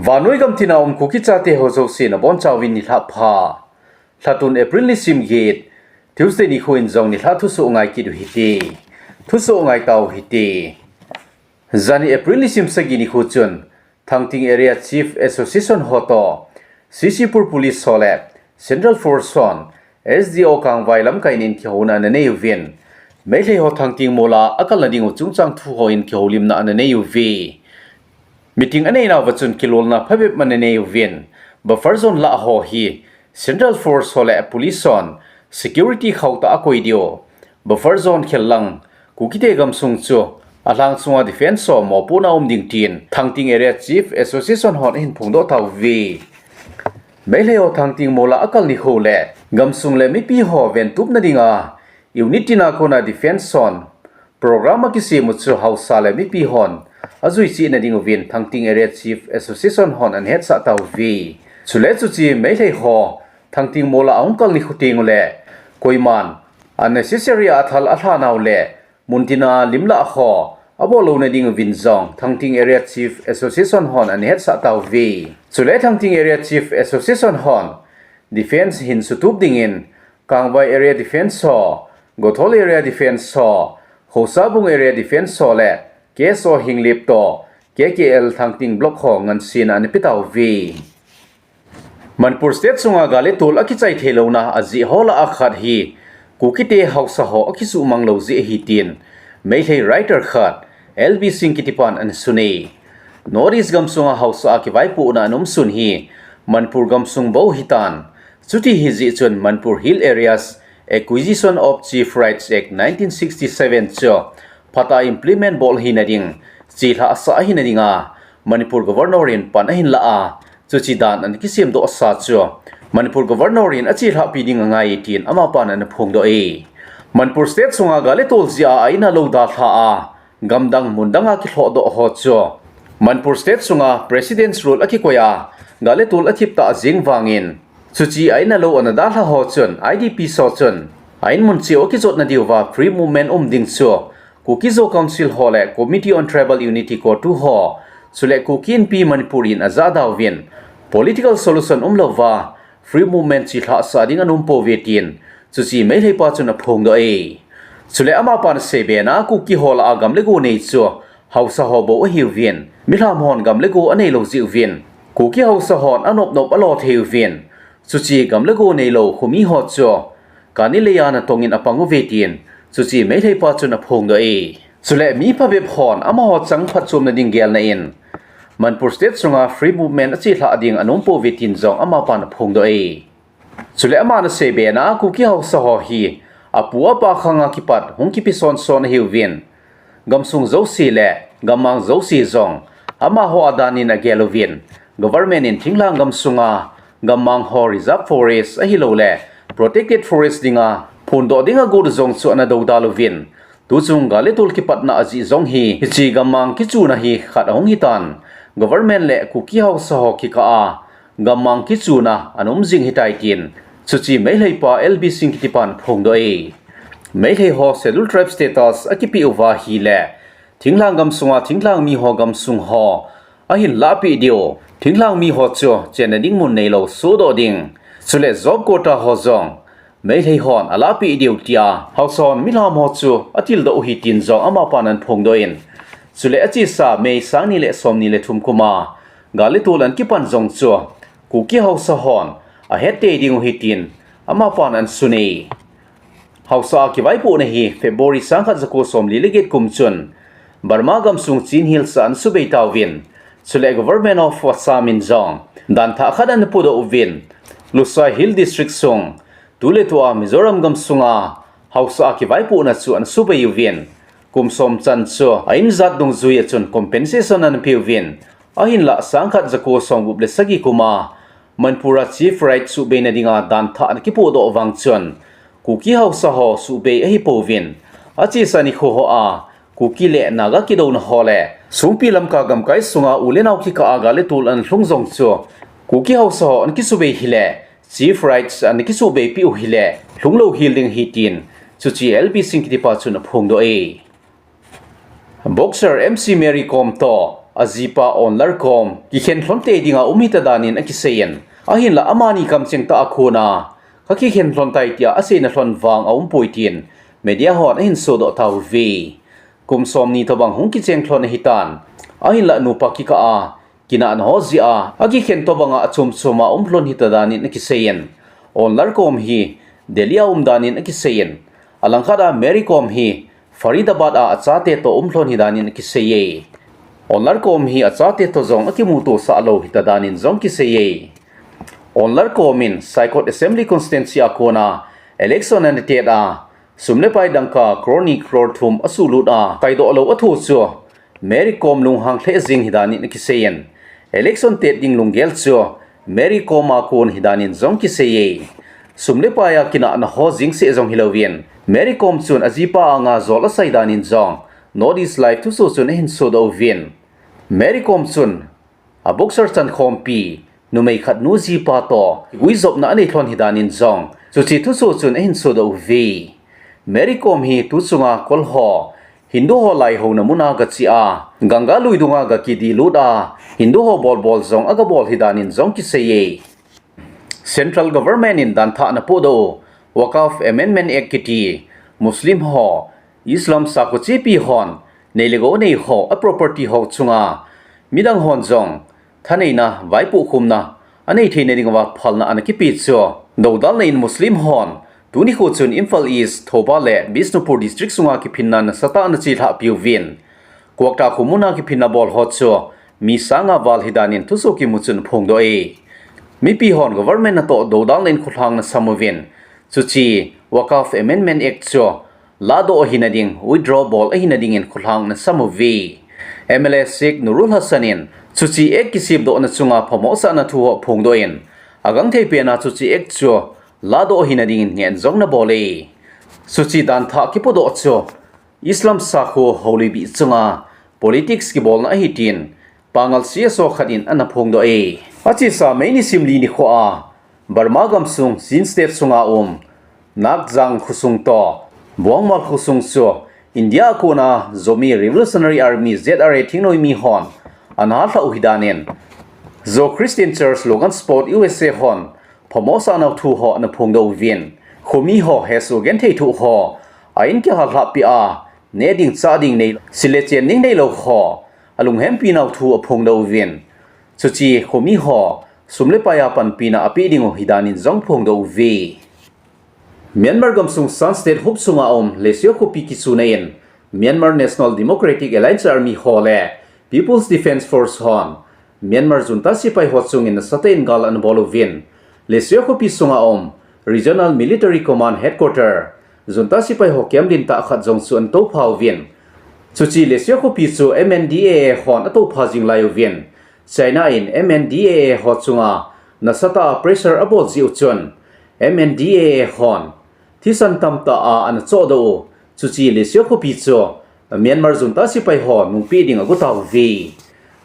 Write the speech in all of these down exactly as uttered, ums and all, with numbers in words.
Vannoi gamtina um Kuki chate ho jouse nabonchauvin nilhah pha. Lhatun April nisim get, Tuesday nikho in jong nilhah thusoh ngai kit u hite. Thusoh ngai tau hite. Jani April nisim sagi nikho chun, Thangting Area Chief Association ho toh, C C Pur Police ho le Central Force hon, S D O Kangvai lamkai in kihouna ananei uvin. Meilhei ho Thangting mol a akalna diu chungchang thu houin kihoulimna ananei uve. Meeting aneinauva chun kilolna phabep ananei uvin. Buffer zone lah ho hi Central Force ho le Police hon security khauh tah a akoi diu. Buffer zone khel lang, Kukite gamsung chu alhang chunga defense ho mopohna um ding tin Thangting Area Chief Association hon ahin phongdoh tauve. Meilhei ho Thangting mol a akal nikho le gamsung le mipi ho ventupna dinga unity na kona defense hon program akisem u chu haosa le mipi hon ajui cheh na diuvin Thangting Area Chief Association hon anahetsah tauve. Chule chuche Meilhei ho Thangting mol a ahung kal nikho teng ule koiman unnecessary a athal alhanau le muntina limlah ho abol louna diuvin jong Thangting Area Chief Association hon anahetsah tauve. Chule Thangting Area Chief Association hon defense hin sutup dingin Kangvai Area Defense ho, Gothol Area Defense ho, Khousabung Area Defense ho le K S O Henglep toh K K L Thangting Block ho ngansena anape tauve. Manipur State sunga gal le tol akichai theilouna ajeh ho lah a khat hi Kukite haosa ho akisuhmang lou jeh ahi tin Meilhei writer khat L B Singh kitipan anasun e. North East gamsunga haosa a kivaipohna anaum sun hi Manipur gamsung bou ahitan. Chuti ahi jeh chun Manipur Hill Areas Acquisition of Chief Rights Act nineteen sixty-seven chu phatah a implement bol ahina ding, chelhahsah ahina dinga Manipur Governor in pan ahin lah a, chuche dan anakisemdoh sa chu Manipur Governor in achelhahpi ding angai tin amapan anaphongdoh e. Manipur State sunga gal le tol jeh a a-in alou dalha a, gamdang mundang a kilhohdoh ho chu Manipur State sunga President's Rule akikoi a, gal le tol athip tah jeng vangin, chuche a-in alou ana dalha ho chun, I D Ps ho chun a-in mun cheh u akijotna diuva free movement um ding chu Kuki Zo Council ho le Committee on Tribal Unity, CoTU ho, chule Kuki Inpi Manipur in ajahda uvin, political solution umlouva free movement chelhahsah ding anom pouve tin, chuche Meilheipa chun aphongdoh e. Chule amapan aseibe na Kuki ho lah a gam le go nei chu haosa ho bou ahiuvin, milham hon gam le go aneilou jeh uvin, Kuki haosa hon anop nop alo thei uvin, chuche gam le go neilou khomi ho chu kani leiya natongin apang uve tin, chuche Meilheipa chun aphongdoh e. Chule mi phabep hon amaho chang phatchomna ding gelna in, Manipur State sunga free movement achelhah ding anom pouve tin jong amapan aphongdoh e. Chule aman aseibe na Kuki haosa ho hi apu apa khanga kipat hung kipe sonson ahiuvin, gamsung jouse le gammang jouse jong amaho a danin agel uvin, government in thinglhang gamsunga gammang ho reserve forest ahilouleh protected forest dinga phondoh ding agot u jong chu ana doudal uvin, tuchung gal le tol kipatna ajeh jong hi hiche gammang kichuna hi khat ahung hitan, government le Kuki haosa ho kikah a gammang kichuna ana um jing ahitai tin, chuche Meilheipa L B Singh kitipan aphongdoh e. Meilhei ho Scheduled Tribe status akipeh uva ahile thinglhang gamsunga thinglhang mi ho gamsung ho ahin lahpeh diu, thinglhang mi ho chu chenna ding mun neilou sohdoh ding, chule job quota ho jong Meilhei hon alahpeh diu tia haosa hon milham ho chu atildoh u ahi tin jong amapan anaphongdoh in, chule achesa May sang ni le som ni le thum kuma gal le tol ana kipan jong chu Kuki haosa hon ahet tei diu ahi tin amapan anasun e. Haosa a kivaipohna hi February sang khat jako som li le get kum chun Burma gamsung Chin Hills a ana subei tauvin, chule Government of Assam in jong dan thah khat ana podoh uvin, Lushai Hill District sung tuletua Mizoram gamsunga haosa a kivaipohna chu ana subei uvin, kum som chan chu a-in jat dungjuia chun compensation ana peuvin, ahinlah sang khat jako som gup le sagi kuma Manipur a Chief Right suhbeina dinga dan thah ana kipodoh vang chun Kuki haosa ho suhbei ahipouvin, achesa nikho hoa Kuki le Naga kidouna ho le Songpi Lamka gamkai sunga u le nao kikah a gal le tol ana lhung jong chu Kuki haosa ho ana kisubei hile Chief Rights ana kisuhbeipeh u hile lhunglou hel ding ahi tin, chuche L B Singh kitipa chun aphongdoh e. Boxer M C Mary Kom toh ajipa Aung Hlaing kom kikhen lhon tei dinga um hita danin akiseiyin, ahinla amani kamcheng tah a kona kakikhen lhon tai tia aseina lhon vang aumpoi tin media hon ahin sodoh tauve. Kum somni tobang hung kicheng lhon ahitan, ahinla nupa kikah a kinahna ho jeh a akikhen tobanga achom choma um lhon hita danin akiseiyin, Aung Hlaing kom hi Delhi a um danin akiseiyin, alangkhat a Mary Kom hi Faridabad a achate toh um lhon hidanin akiseiye. Aung Hlaing kom hi achate toh jong akimutosah lou hita danin jong kiseiye. Aung Hlaing kom in Saikot Assembly Constituency a kona election ana tet a, sum le pai dangka crore ni crore thum asuhlut a, kaidoh lou athu chu Mary Kom lunghang lheh jing hidanin akiseiyin, election tet ding lunggel chu Mary Kom a kon hidanin jong kiseiye. Sum le pai a kinahna ho jing seh jong hilouvin, Mary Kom chun ajipa anga jol asai danin jong North East Live thusoh chun ahin sodoh uvin, Mary Kom chun aboxer chankhompi numei khat nu jipa toh kiguijopna anei lhon hidanin jong chuche thusoh chun ahin sodoh uve. Mary Kom hi tuchunga kol ho Hindu ho laihouna muna gache a, Ganga lui dunga gakidi lut a, Hindu ho bolbol jong agabol hidanin jong kiseiye. Central Government in danthahna pohdoh u Waqf Amendment Act kiti, Muslim ho, Islam sakho chepi hon nei le gou anei ho a property ho chunga midang hon jong thaneina, vaipohkhumna anei theina dinga phalna ana kipe chu doudalna in Muslim hon tuni kho chun Imphal East, Thoubal le Bishnupur District sunga kiphinna nasatah a ana chelhahpi uvin, Kwakta kho muna kiphinna bol ho chu mi sanga val hidanin thusoh kimu chun aphongdoh e. Mipi hon government natoh doudalna in kholhang ana sam uvin, chuche Waqf Amendment Act chu lahdoh ahina ding, withdraw bol ahina dingin kholhang ana sam uve. M L A Sheikh Nurul Hassan in chuche Act kisepdohna chunga phamosahna thu ho aphongdoh in, agangthei pena chuche Act chu lahdoh ahina dingin ngehna jong ana bol e. Chuche danthah kipodoh chu Islam sakho houlimpi chunga politics kibolna ahi tin Pangal C S O khat in ana phongdoh e. Achesa May nisim li nikho a Burma gamsung Chin State sunga um Nakjang khosung toh Buangmal khosung chu India a kona Zomi Revolutionary Army, Z R A, thingnoimi hon ana halhah u hidanin Zo Christian Church Logansport U S A hon phamosahna thu ho ana phongdoh uvin, khomi ho hesoh genthei thoh ho a in kihalhahpi a, neh ding chah ding nei, sil le chen ding neilou ho alunghempi nau thu aphongdoh uvin, chuche khomi ho sum le pai a panpina apeh ding u hidanin jong aphongdoh uve. Myanmar gamsung Shan State huop sunga um Leshio khopi kichuna in Myanmar National Democratic Alliance Army ho le People's Defence Force hon Myanmar junta sepai ho chungin nasatah in gal ana bol uvin, Leshio khopi sunga um Regional Military Command Headquarter, junta sepai ho camp lentah khat jong chu ana toupha uvin, chuche Leshio khopi chu M N D A A hon atoupha jing lai uvin, China in M N D A A ho chunga nasatah a pressure abol jeh u chun M N D A A hon thisan tamtah a ana chohdoh u, chuche Leshio khopi chu Myanmar junta sepai ho nungpeh ding ago tauve.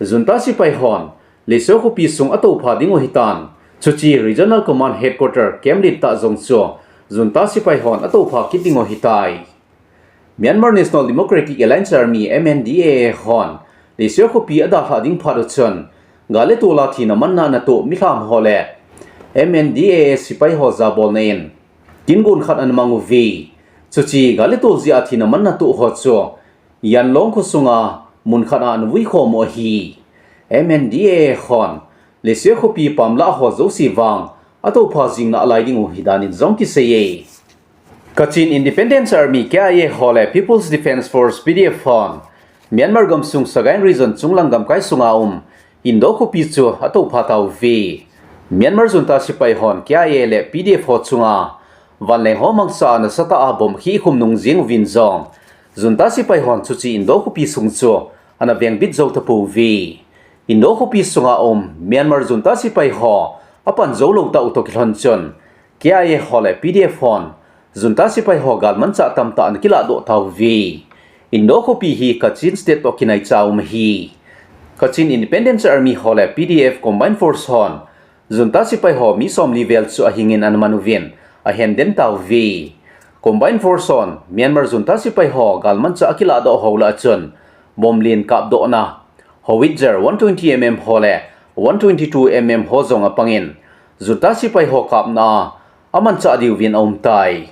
Junta sepai hon Leshio khopi sung atoupha ding u ahitan, chuche Regional Command Headquarter camp lentah jong chu junta sepai hon atoupha kit ding u ahitai. Myanmar National Democratic Alliance Army, M N D A A hon Leshio khopi adalhah ding phat u chun, gal le tol a thina manna ana toh milham ho le M N D A A sepai ho jabolna in tingon khat ana mang uve. Chuche gal le tol jeh a thina manna toh ho chu Yanlong kho sunga mun khat a ana vuikhom u ahi. M N D A A hon Leshio khopi pamlah ho jouse vang atoupha jing nalai ding u hidanin jong kiseiye. Kachin Independence Army, K I A ho le People's Defence Force, P D F hon Myanmar gamsung Sagaing Region chunglang gamkai sunga um Indo khopi chu atoupha tauve. Myanmar junta sepai hon K I A le P D F ho chunga vanleng ho mangcha a nasatah a bomb akhikhum nung jeng uvin jong, junta sepai hon chuche Indo khopi sung chu ana vengbit jou tapouve. Indo khopi sunga um Myanmar junta sepai ho apan jou lou tah u toh kilhon chun, K I A ho le P D F hon junta sepai ho galmanchah tamtah ana kilahdoh tauve. Indo khopi hi Kachin State toh kinaicha um ahi. Kachin Independence Army ho le P D F Combined Force hon junta sepai ho mi somli vel chu ahingin ana man uvin, ahenden tauve. Combined Force hon Myanmar junta sepai ho galmanchah akilahdoh ho lah a chun bomb len kapdohna, Howitzer one twenty mm ho le one twenty-two mm ho jong apangin, junta sepai ho kapna a amanchah diuvin aumtai.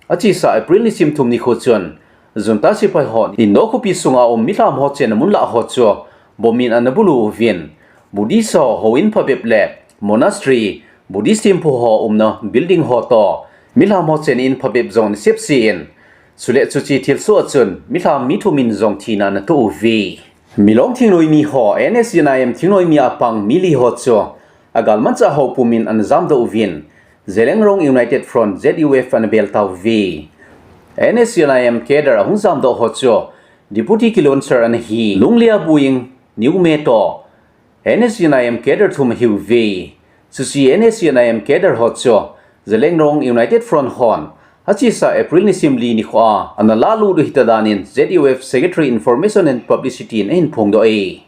Achesa April nisim thum nikho chun, junta sepai hon Indo khopi sunga um milham ho chenna munlah ho chu bomb in anabulu uvin, Buddhist ho houin phabep le monastery, Buddhist temple ho umna building ho toh milham ho chenna in phabep jong anasepse in, chule chuche thilsoh a chun milham mi thum in jong thina anatoh uve. Milong thingnoimi ho, NSCN-IM thingnoimi a pang mi li ho chu agalmanchah ho pumin anajamdoh uvin, Zeliangrong United Front, ZUF anabel tauve. NSCN-IM cadre ahung jamdoh ho chu Deputy Kilonser anahi Lunglia Buing, Niume toh NSCN-IM cadre thum ahiuve. Chuche NSCN-IM cadre ho chu Zeliangrong United Front hon achesa April nisim li nikhoa analalut u hita danin ZUF Secretary Information and Publicity in ahin phongdoh e.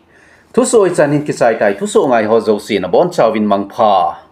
Thusoh hichan hin kichaitai, thusoh ngai ho jouse nabonchauvin mangpha.